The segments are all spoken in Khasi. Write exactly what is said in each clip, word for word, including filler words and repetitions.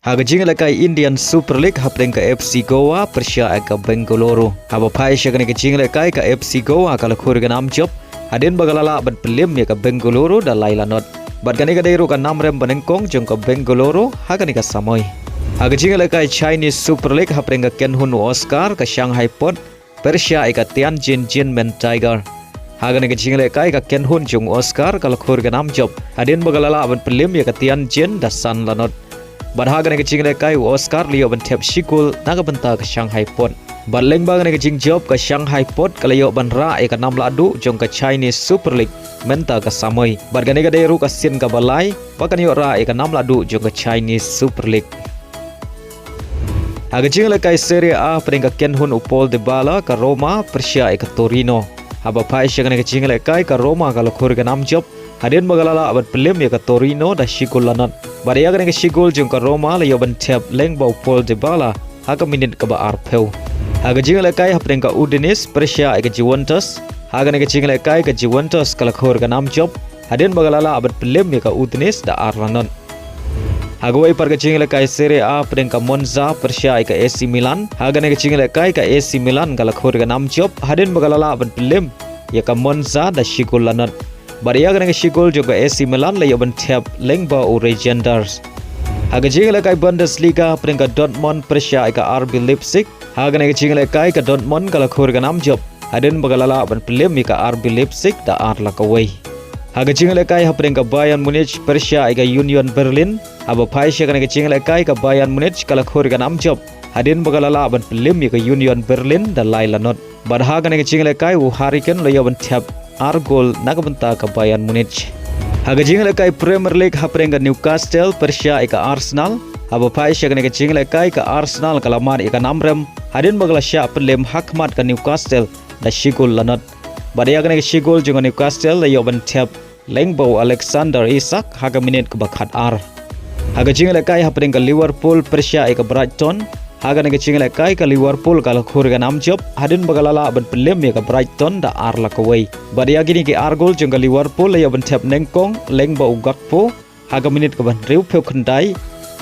Ha ka jingïalehkai Indian Super League hapdeng ka F C Goa pyrshah ïa ka Bengaluru. Haba phai sha kane ka jingïalehkai ka F C Goa ka la khur ïa ka nam jop hadien ba ka la lah ban pynliem ïa ka Bengaluru da lai lanot. Bad kane ka dei ruh ka nam rem ba nyngkong jong ka Bengaluru ha kane ka samoi. Ha ka jingïalehkai Chinese Super League hapdeng ka kynhun u Oscar ka Shanghai Pot pyrshah ïa ka Tianjin Jinmen Tiger. Ha kane ka jingïalehkai ka kynhun jong u Oscar ka la khur ïa ka nam jop hadien ba ka la lah ban pynliem ïa ka Tianjin da san lanot. Bad ha kane ka jingïalehkai u Oscar la ïoh ban thep shi gol na ka bynta ka Shanghai Pot. Bad lyngba kane ka jingjop ka Shanghai Pot ka la ïoh ban rah ïa ka nam lahduh jong ka Chinese Super League mynta ka samoi. Bad kane ka dei ruh ka sien kaba lai ba kan ïoh rah ïa ka nam lahduh jong ka Chinese Super League. Ha ka jingïalehkai Serie A hapdeng ka kynhun u Paul Dybala ka Roma pyrshah ïa ka Torino. Haba phai sha kane ka jingïalehkai ka Roma ka la khur ïa ka nam jop hadien ba ka la lah ban pynliem ïa ka Torino da shi gol lanot. Bad ïa kane ka shi gol jong ka Roma la ïoh ban thep lyngba u Paul Dybala ha ka minit kaba arphew. Ha ka jingïalehkai hapdeng ka Udinese pyrshah ïa ka Juventus. Ha kane ka jingïalehkai ka Juventus ka la khur ïa ka nam jop hadien ba ka la lah ban pynliem ïa ka Udinese da ar lanot. Ha kawei pat ka jingïalehkai Serie A hapdeng ka Monza pyrshah ïa ka A C Milan. Ha kane ka jingïalehkai ka A C Milan ka la khur ïa ka nam jop hadien ba ka la lah ban pynliem ïa ka Monza da shi gol lanot. Bad ïa kane ka shi gol jong ka A C Milan la ïoh ban thep lyngba u Reijnders. Ha ka jingïalehkai Bundesliga hapdeng ka Dortmund pyrshah ïa ka R B Leipzig. Ha kane ka jingïalehkai ka Dortmund ka la khur ïa ka nam jop hadien ba ka la lah ban pynliem ïa ka R B Leipzig da ar la kawei. Ha ka jingïalehkai hapdeng ka Bayern Munich pyrshah ïa ka Union Berlin. Haba phai sha kane ka jingïalehkai ka Bayern Munich ka la khur ïa ka nam jop hadien ba ka la lah ban pynliem ïa ka Union Berlin da lai lanot. Bad ha kane ka jingïalehkai u Harry Kane la ïoh ban thep ar gol na ka bynta ka Bayern Munich. Ha ka jingïalehkai Premier League hapdeng ka Newcastle pyrshah ïa ka Arsenal. Haba phai sha kane ka jingïalehkai ka Arsenal ka la mad ïa ka nam rem hadien ba ka la shah pynliem ha khmat ka Newcastle da shi gol lanot. Bad ïa kane ka shi gol jong ka Newcastle la ïoh ban thep lyngba u Alexander Isak ha ka minit kaba khatar. Ha ka jingïalehkai hapdeng ka Liverpool pyrshah ïa ka Brighton. Ha kane ka jingïalehkai ka Liverpool ka la khur ïa ka nam jop hadien ba ka la lah ban pynliem ïa ka Brighton da ar la kawei. Bad ïa kine ki ar gol jong ka Liverpool la ïoh ban thep nyngkong lyngba u Gakpo ha ka minit kaba hynriewphew khyndai.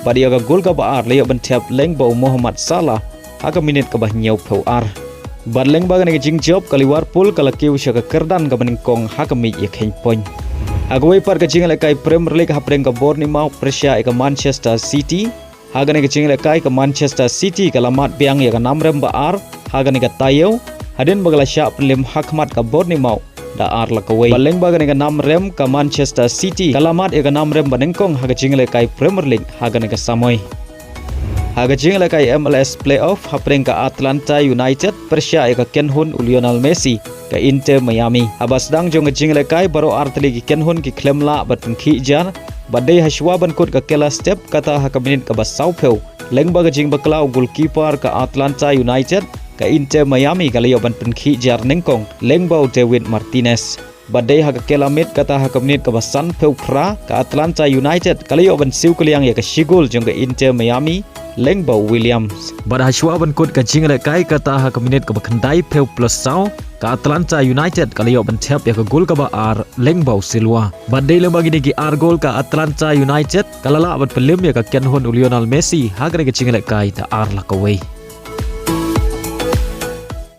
Bad ïa ka gol kaba ar la ïoh ban thep lyngba u Mohamed Salah ha ka minit kaba hynñiewphew ar. Bad lyngba kane ka jingjop ka Liverpool ka la kiew sha ka kyrdan kaba nyngkong ha ka miej ïakheiñ point. Ha kawei pat ka jingïalehkai Premier League hapdeng ka Bournemouth pyrshah ïa ka Manchester City. Ha kane ka jingïalehkai ka Manchester City ka la mad biang ïa ka nam rem ba ar ha kane ka taïew hadien ba ka la shah pynliem ha khmat ka Bournemouth da ar la kawei. Bad lyngba kane ka nam rem ka Manchester City ka la mad ïa ka nam rem ba nyngkong ha ka jingïalehkai Premier League ha kane ka samoi. Ha ka jingïalehkai M L S playoff hapdeng ka Atlanta United pyrshah ïa ka kynhun u Lionel Messi ka Inter Miami. Haba sdang jong ka jingïalehkai baroh artylli ki kynhun ki khlem lah ban pynkhih jar bad dei hashwa ban kut ka kylla step kata ha ka minit kaba sawphew. Lyngba ka jingbakla u goalkeeper ka Atlanta United ka Inter Miami ka la ïoh ban pynkhih jar nyngkong lyngba u David Martinez. Bad dei ha ka kylla miet kata ha ka minit kaba sanphew phra ka Atlanta United ka la ïoh ban siew kylliang ïa ka shi gol jong ka Inter Miami lyngba u Williams. Bad hashwa ban kut ka jingïalehkai kata ha ka minit kaba khyndaiphew plus saw ka Atlanta United ka la ïoh ban thep ïa ka gol kaba ar lyngba u Silva. Bad dei lyngba kine ki ar gol ka Atlanta United ka la lah ban pynliem ïa ka kynhun u Lionel Messi ha kane ka jingïalehkai da ar la kawei.